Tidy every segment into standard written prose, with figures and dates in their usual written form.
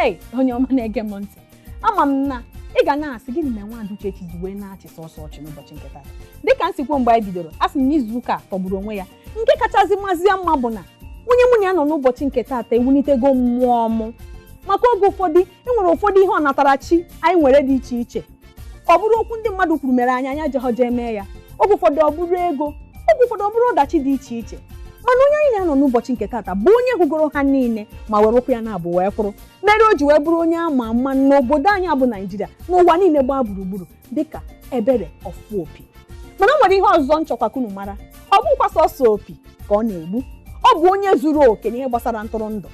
Ei, onye ọma na-ege m ntị, ama m na ị ga na-asị gịnị mere nwaada Uchechi ji wee na-achị sọsọ ọchị n'ụbọchị nke taa. Dịka m si kwuo mgbe anyị bidoro, a sị m na izu ụka a tọgburu onwe ya. Nke kachasị mazie mma bụ na onye mụ na ya nọ n'ụbọchị nke taata ewulitego mmụọ m, maka oge ụfọdụ e nwere ụfọdụ ihe ọnatarachi anyị nwere dị iche iche. Ọ bụrụ okwu ndị mmadụ kwuru mere anyị anya jeghọ jee mee ya, oge ụfọdụ ọ bụrụ ego, oge ụfọdụ ọ bụrụ ọdachi dị iche iche. Mana onye anyị na-anọ n'ụbọchị nke taata bụ onye hụgoro ha niile ma were ụkwụ ya na-abụ wee kwụrụ, mere o ji wee bụrụ onye ama ama n'obodo anyị bụ Naijiria n'ụwa niile gbaa gburugburu dịka Ebere Ofuopi. Mana o nwere ihe ọzọ nchọkwa ka unu mara, ọ bụkwa sọsọ opi ka ọ na-egbu, ọ bụ onye zuru oke n'ihe gbasara ntụrụndụ.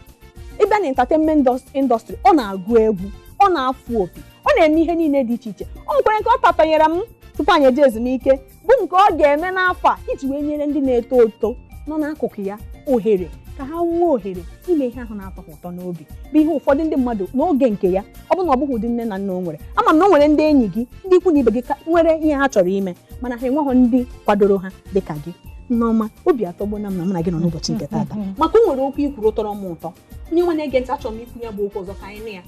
Ịbịa na entertainment industry, ọ na-agụ egwu, ọ na-afụ opi, ọ na-eme ihe niile dị iche iche. O nwekwara nke ọ tapanyere m tupu anyị eje ezumike, bụ nke ọ ga-eme n'afọ a iji wee nyere ndị na-eto eto nọ n'akụkụ ya ohere ka ha nwee ohere ime ihe ahụ na-atọ ha ụtọ n'obi, bụ ihe ụfọdụ ndị mmadụ n'oge nke ya ọ bụ na ọ bụghị ụdị nne na nna o nwere. Ama m na o nwere ndị enyi gị, ndị ikwu na ibe gị ka nwere ihe ha chọrọ ime, mana ha enweghị ndị kwadoro ha dịka gị. Nneọma, obi atọgbuona m na mụ na gị nọ n'ụbọchị nke taata, maka o nwere okwu i kwuru tọrọ m ụtọ. Onye nwe na-ege ntị, achọrọ m ikwu ya bụ okwu ọzọ ka anyị nụ ya.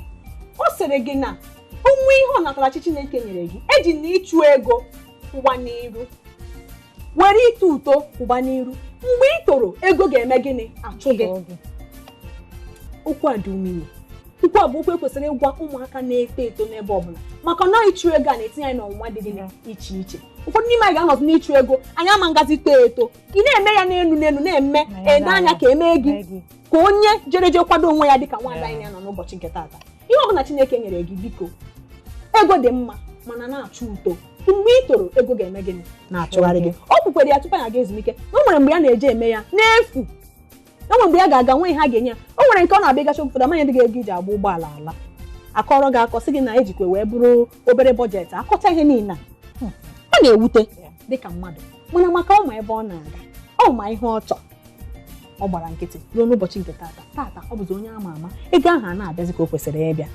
Ọ sịrị gị na onwe ihe ọnatarachi Chineke nyere gị, eji na ịchụ ego kwụba n'iru, were ito uto kwụba n'iru. Mgbe ị toro, ego ga-eme gịnị? Achụ gị. Okwu a dị omimi. Okwu a bụ okwu ekwesịrị ịgwa ụmụaka na-eto eto n'ebe ọbụla, maka na ịchụ ego a na-etinye anyị n'ọnwụnwa dị gịnị iche iche. Ụfọdụ n'ime anyị ga-anọzi n'ịchụ ego, anyị ama ngazi too eto. Ị na-eme ya n'elu n'elu, na-eme ene anya ka emee gị ka onye jere je kwado onwe ya dịka nwaada anyị na-anọ n'ụbọchị nke taata. Ihe ọbụla Chineke nyere gị, biko, ego dị mma, mana na-achụ uto. Mgbe ị toro, ego ga-eme gịnị? Na-achụgharị gị. O kwukwere ya tupu anyị aga ezumike na o nwere mgbe ya na-eje eme ya n'efu, o nwere mgbe ya ga-aga nwe ihe a ga-enye ya. O nwere nke ọ na-abịa ịgacha ụfọdụ amanye dị gị ego iji agba ụgbọala ala akọrọ gị akọ, sị gị na ejikwa wee bụrụ obere budget akọcha ihe niile a. Ọ na-ewute dịka mmadụ, mana maka ọ ma ebe ọ na-aga, ọ ma ihe ọ chọọ, ọ gbara nkịtị ruo n'ụbọchị nke taata. Taata ọ bụzi onye ama ama, ego ahụ a na-abịazi ka o kwesịrị ịbịa.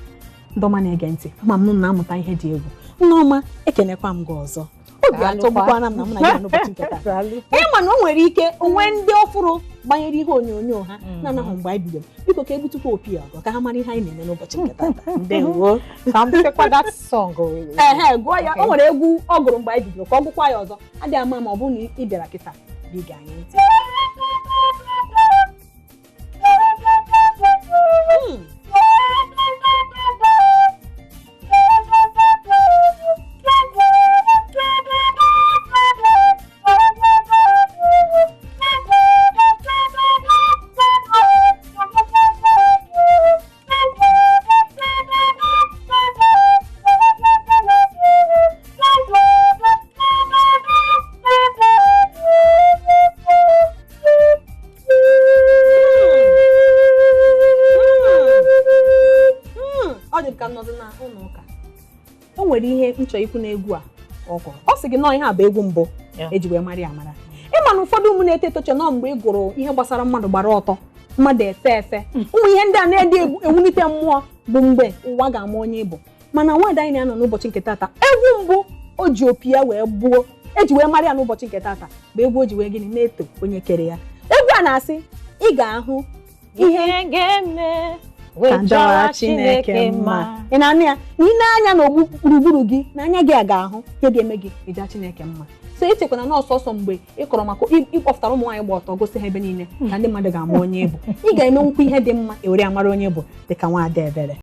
Ndị ọma na-ege ntị, ama m na-amụta ihe dị egwu. Nneọma, ekenekwa m gị ọzọ. Obi atọgbukwana m na mụ na gị nọ n'ụbọchị nke taa. Ịma na o nwere ike onwe ndị ọfụrụ gbanyere ihe onyonyo ha na-anaghị mgbe anyị bidoro. Biko, ka ebutukwa opi ọgọ ka ha mara ihe anyị na-eme n'ụbọchị nke taata. Ndewo. Ka m pekwa that song. Ehe, gụọ ya. O nwere egwu ọ gụrụ mgbe anyị bidoro, ka ọ gụkwa ya ọzọ. Adịghị ama ma ọ bụrụ na ị bịara kịta bụ ige anyị ntị. Ọ dị ka nọzi na ụlọ ụka. O nwere ihe m chọrọ ikwu n'egwu a ọ gụrụ. Ọ sị gị nọọ ihe a bụ egwu mbụ eji wee mara ya amara. Ịma na ụfọdụ ụmụ na-eto eto che nọọ mgbe ị gụrụ ihe gbasara mmadụ gbara ọtọ, mmadụ efe efe, ụmụ ihe ndị a na-ede ewulite mmụọ bụ mgbe ụwa ga-ama onye ịbụ. Mana nwaada anyị na-anọ n'ụbọchị nke taata, egwu mbụ o ji opi ya wee gbuo eji wee mara ya n'ụbọchị nke taata bụ egwu o ji wee gịnị na-eto onye kere ya. Egwu a na-asị ị ga-ahụ ihe ga-eme ka njọwa Chineke mma. Ị na-anụ ya na ị na-anya na gburugburu gị na anya gị a ga-ahụ ihe ga-eme gị ịja Chineke mma. So echekwana na ọsọsọ mgbe ị kọrọ maka ịkpọpụtara ụmụ nwaanyị gba ọtọ gosi ha ebe niile ka ndị mmadụ ga-ama onye bụ. Ị ga-eme nkwu ihe dị mma ewere amara onye bụ dịka nwaada Ebere.